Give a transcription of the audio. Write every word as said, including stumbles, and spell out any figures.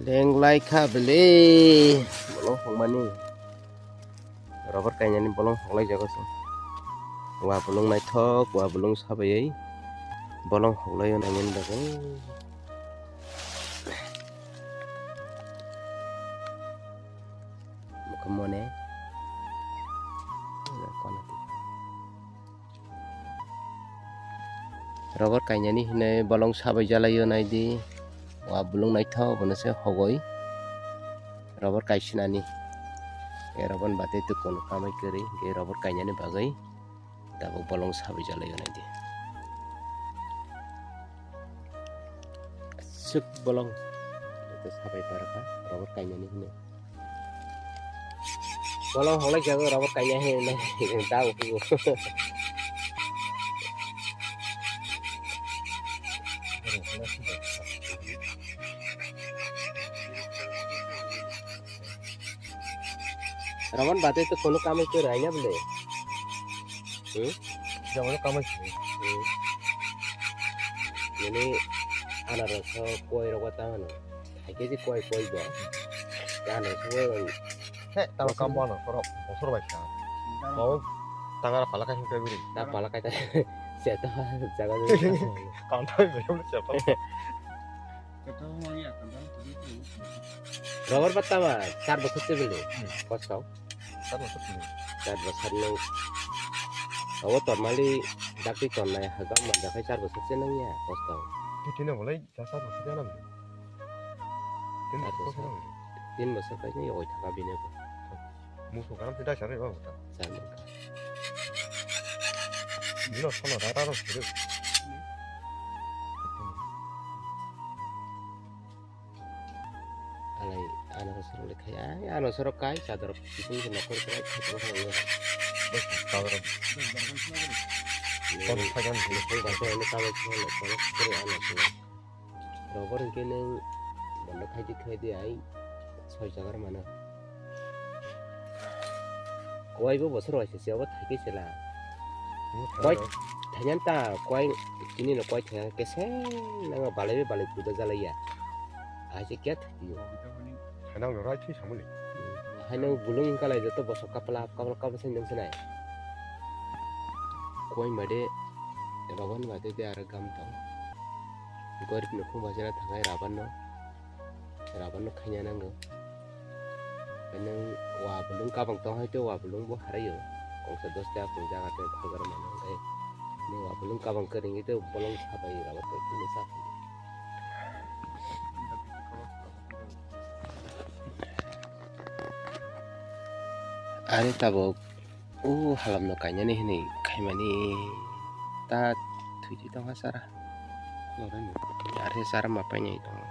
Lenglai kha bele bolong hokmani. Rubber kainani bolong hoklai jago se. Wa bolong naithok, wa bolong sabayai bolong hoklaio nainani bagwi. Mokhe mone. Rubber kainani hinwi bolong sabai jalaio naidi. Wa bolong naithok bono se hogoi. Rubber kaisinani. E rubber bate tukun kamai kwrwi, e rubber kainani bagwi. Tabuk bolong sabai jalaio naidi. Aswk bolong. Ito sabai parkha, rubber kainani hinwi. Bolong hoklai jago, rubber kainani hinwi. Da uku. Rubber bate to kono kamai kwrwi aina bole. Hmm? Jabon kamai sini. Hmm. Ini anaros koi rok ta hano. Hai ke koi koi bo. Anaros bo. He, tamo kam bono, korok, bosor bai sa. Mau tangar pala kai hingke biri. Ta pala kai ta. Seta jaga. Kantai beri beri seta. Rubber bata ma char bosor se bele. Hmm. Kosto. Char bosor se. Char bosor no. Awo tormali dakti tornai hagam ma dakai char bosor se nangya kosto. Titi na bolai char bosor se nang. Tin bosor se nang. Tin bosor kai ni oi thaka bini ko. Musu karam tidak sari ba buta. Char bosor. Dino sono rara ro siri. Alai ano sorok le khai, ai ano sorok kai, chador pising se nokor kai, chador khai. Bos chador. Kon sagan. Kon sagan, ano sorok. Rubber hwnkhe nwng bondo khaidi khaidi ai soi jagar mano. Kowai bo bosor waisa se obo thaikhe sela. Kowai thainan ta kowai chini no kowai thainan keseng nango balai bai balai puja jalaiya. Aise kya thakiyo. Thainang no rai thwi samuli. Haino bulung kalai joto bosok kapla kapla kapla sen jong senai. Kowai made rubber made de aro gam tong. Gorib nukhung bajana thangai rubber no. Rubber no khaina nango. Nwng wa bulung kabang tong hai to wa bulung bo haraio. Kongsa dos taka kung jaga tei hajar mano. Ni wa bulung kabang kwrwngwi to bolong sabai rubber tei tini sa. Ani tabuk. O halamno kainani hinwi khaimani ta thwitwi tongkha sara. Are sara ma painai tongo.